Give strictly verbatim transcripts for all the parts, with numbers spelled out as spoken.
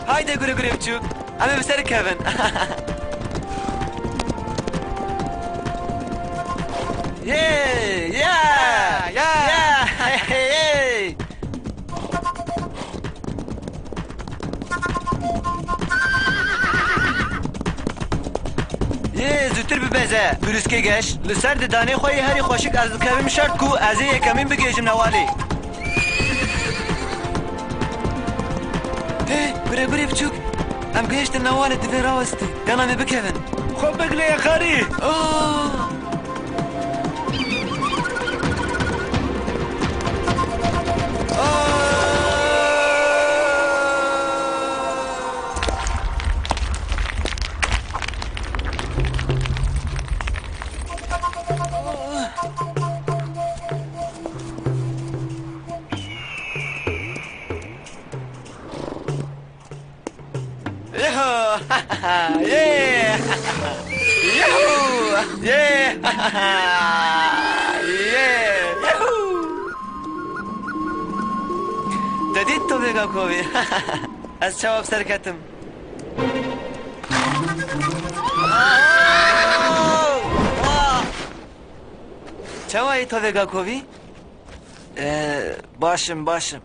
Haydi gure gure biçûk. Em ê bi ser kevin. Yê! Ya! Ya! Ya! Hey! Yê, zûtir bibeze. Dûriskê geş. Li ser didanê xwe yê herî xweşik ez dikevim şert ku ez ê yekemîn bigihêjim newalê. Hey, gure gure biçûk. Em gihiştin newalê, divê rawestî. Gana me bikevin. Xwe bigre ya karî. Oh! Yuhu! Yê! Yuhu! Yê! Yê! Yuhu! Te dît tovê Gakovî? Ez çawa bi ser ketim? Çawa yî tovê Gakovî? Ee, baş im, baş im.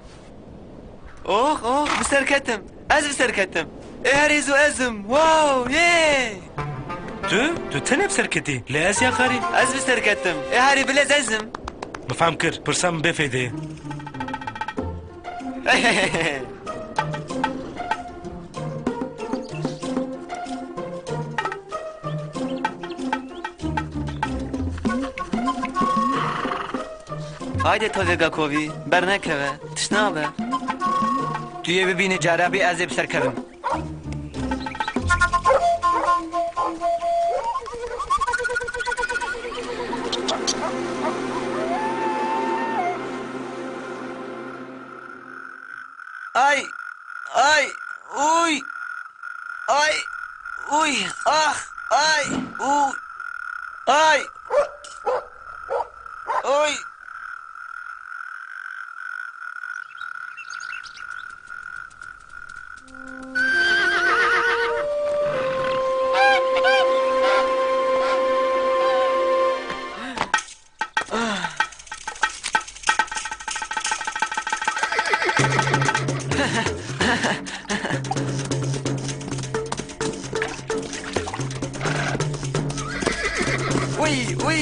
Oh, oh, bi ser ketim. Ez bi ser ketim. Ê herî zû ez im. Wow, yê! Tu, tu tenê bi ser ketî. Lê ez ya karî. Ez bi ser ketim. Ê herî bilez ez im. Min fehm kir. Pirsa min bê fêdê. Haydi tovê Gakovî, bernekeve, tişt nabe. Tu yê bibînî cara bî ez ê bi ser kevim. Ay, ay, uy, ay, uy, ah, ay, uy, ay, uy. Wî, wî.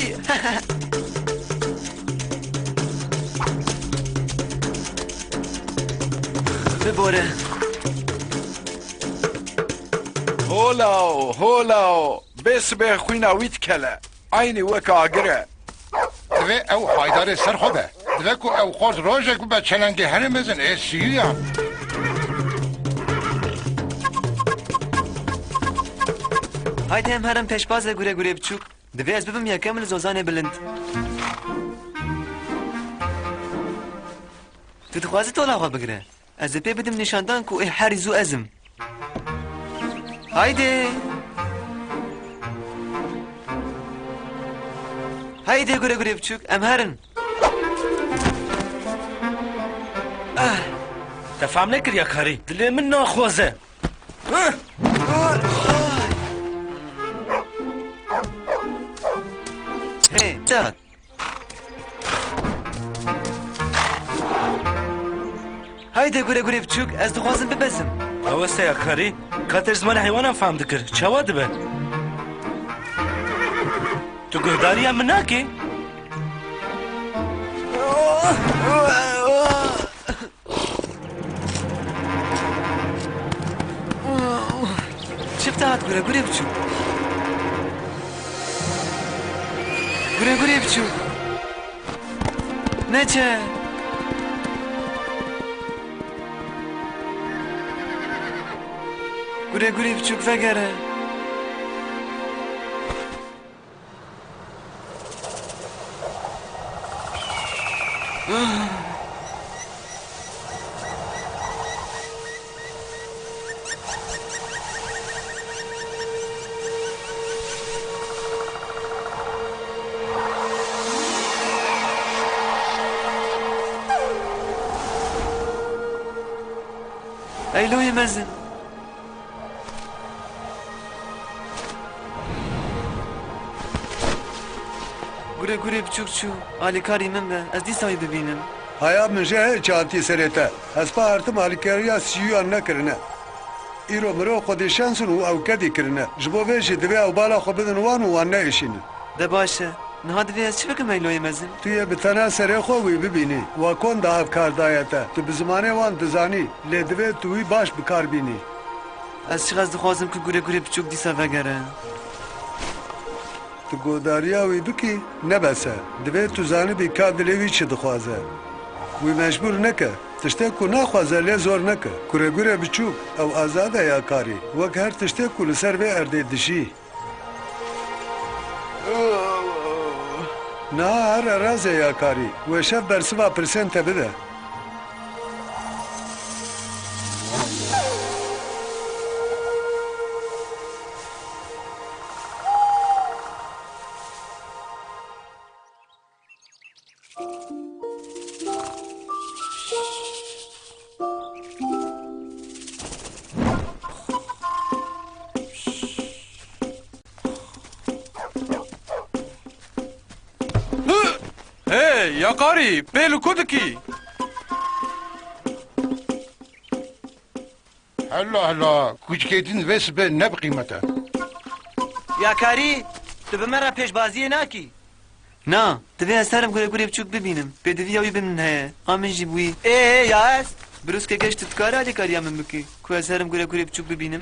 Bibore. Holaw, holaw. Bê sibê xwîna wî dikele. Eynî wek agir e. Divê ew haydarê ser xwe be. Divê ku ew xort rojek bibe çelengê herî mezin ê siyûyan. Haydi em herin pêşbazê gure gure biçûk. Divê ez bibim yekem li zozanê bilind. Tu dixwazî tola xwe bigire? Ez ê pê bidim nîşandan ku ê herî zû ez im. Haydi. Haydi gure gure biçûk, em herin. Ah. Te fam nekiriya karî. Dilê min naxwaze. Hey, çat. Haydi gure gure biçûk, ez dixwazim bibezim. Ew weste ya karî, ka te ji zimanê heywanan fam dikir, çawa dibe? Tu guhdariya min nakî? Çi bi te hat gure gure biçûk? Gure gure biçûk. Neçe. Gure gure biçûk vegere. Eyloyê mezin. Gure gure biçûk çû. Alîkarî min be. Ez dîsa wî bibînim. Haya min jê heye çi hatiye serê te. Hespa hertim alîkariya sîyûyan nekirine. Îro mirov xwedî şens in û ew kedî kirine. Ji bo vê jî divê ew bala xwe bidin wan û wan neêşînin. De baş e. Niha divê ez çi bikim Eyloyê mezin? Tu yê bi tena serê xwe wî bibînî. Wa kon da ev kar daye te. Tu bi zimanê wan dizanî. Lê divê tu wî baş bi kar bînî. Ez çiqas dixwazim ku gure gure biçûk dîsa vegere. Tu godariya wî bikî, ne bes e. Divê tu zanibî ka dilê wî çi dixwaze. Wî mecbûr neke. Tiştê ku naxwaze lê zor neke. Gure gure biçûk, ew azad e ya karî. Wek her tiştê ku li ser vê erdê dijî. Niha here razê ya karî. Wê şev bersiva pirsên te bide. Hey, yakarî, pê li ku dikî? Hela hela, kuçikê din vê sibe ne bi qîmet e. Yakarî, tu bi me re pêşbaziyê nakî. Na, divê ez herim gure gurê biçûk bibînim. Pêdiviya wî bi min heye. A min jî bi wî. Ê, ê, ya ez? Birûskê geş, tu dikarî alîkariya min bikî, ku ez herim gure gurê biçûk bibînim?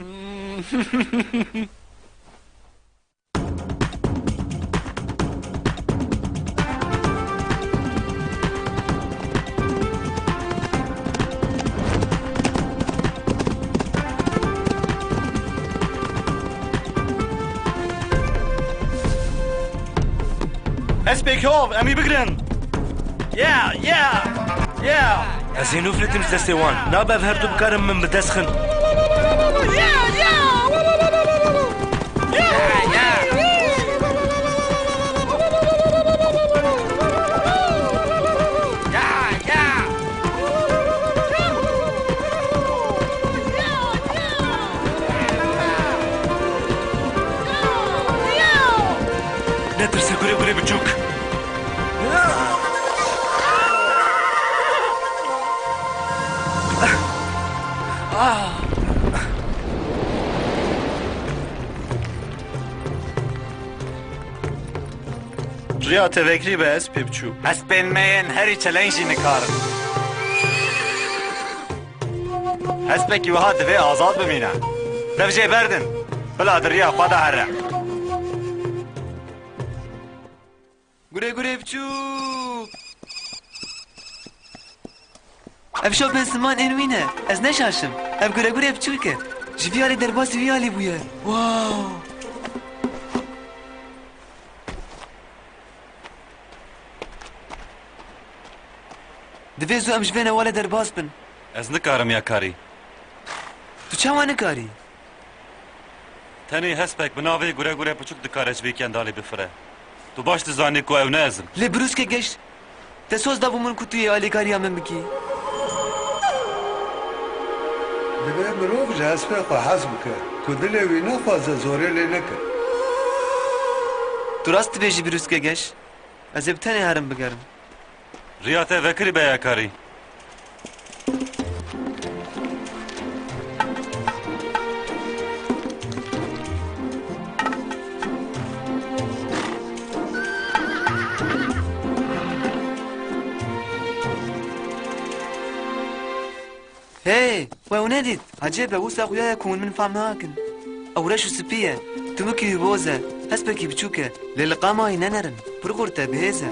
Hespêk hov, em ê bigirin. Yeah, yeah, yeah. Ez ê nû filitim ji destê wan. Nabe ev her du bikarin min bi dest xin. Netirse gure gure biçûk. Riya te vekirî be, hespê biçûk. Hespên me yên herî çeleng jî nikar in. Hespekî wiha divê azad bimîne. Dev jê berdin. Bila di riya xwe de here. Gure gure biçûk. Ev şopên siman ên wî ne. Ez neşaş im. Ev gure gure biçûk e. Ji vî alî derbasî wî alî bûye. Wow! Divê zû em ji vê newalê derbas bin. Ez nikarim yakarî. Tu çawa nikarî? Tenê hespek bi navê gure gure piçûk dikare ji vê kendalê bifire. Tu baş dizanî ku ew ne ez im. Lê birûskê geş, te soz dabû min ku tu yê alîkariya min bikî. Divê mirov ji hespê xwe hez bike, ku dilê wî nexwaze zorê lê neke. Tu rast dibêjî birûskê geş. Ez ê bi tenê herim bigerim. Riya te vekirî be yakarî. Hey, we ew nedît? Ecêb e, wisa xuya ye ku hûn min fam nakin. Ew reş û spî ye. Timikî wî boz e. Hespekî biçûk e. Lê li qama wî ne nerin. Pir xurt e, bihêz e.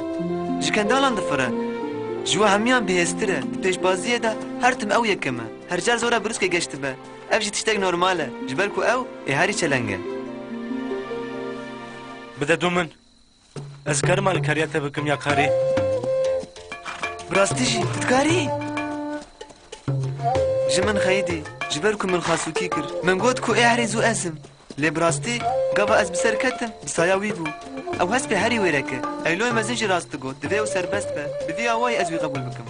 Ji kendalan difire. Ji we hemiyan bihêztir e. Di pêşbaziyê de her tim ew yekem e. Her car zor e birûskê geş dibe. Ev jî tiştek normal e. Ji ber ku ew ê herî çeleng e. Bide dû min. Ez karim alîkariya te bikim ya karî? Bi rastî jî, tu dikarî? Ji min xeyidî, ji ber ku min xasûkî kir. Min got ku ê herî zû ez im. Lê bi rastî, gava ez bi ser ketim, bi saya wî bû. Ew hespê herî wêrek e. Eyloyê mezin jî rast digot, divê ew serbest be. Bi vî awayî ez wî qebûl bikim.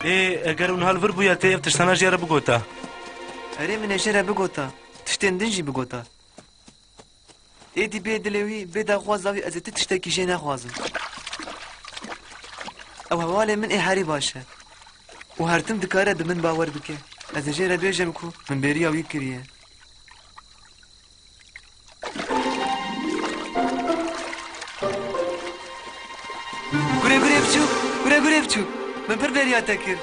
Ê, eger û niha li vir bûya te ev tiştana jê re bigota? Erê, min ê jê re bigota. Tiştên din jî bigota. Êdî bê dilê wî, bê daxwaza wî ez ê ti tiştekî jê nexwazim. Ew hevalê min ê herî baş e. Û her tim dikare bi min bawer bike. Ez ê jê re bêjim ku min bêriya wî kiriye. Gure gure biçûk, gure gure biçûk. Min pir bêriya te kir.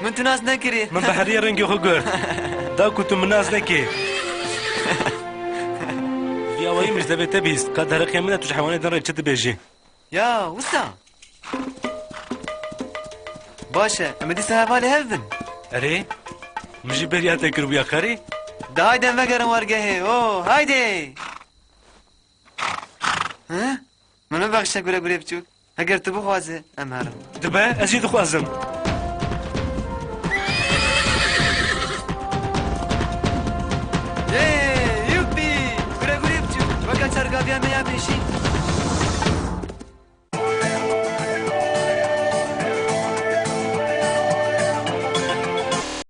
Min tu nas nekirî. Min bi heriyê rengê xwe got. Da ku tu min nas nekî. Vî awayî min ji devê te bihîst. Ka di herikê min de tu ji heywanê din re çi dibêjî? Ya, wisa? Baş e, em ê dîsa hevalê hev bin. Erê, min jî bêriya te kir bûya karê. De haydi em vegerin wargehê, o, haydi! He? Min bibexşe gure gurê biçûk. Heger tu bixwaze, em herin. Dibe, ez jî dixwazim. Yê, yupî! Gure gurê biçûk. Weke çargaviya me ya pêşî.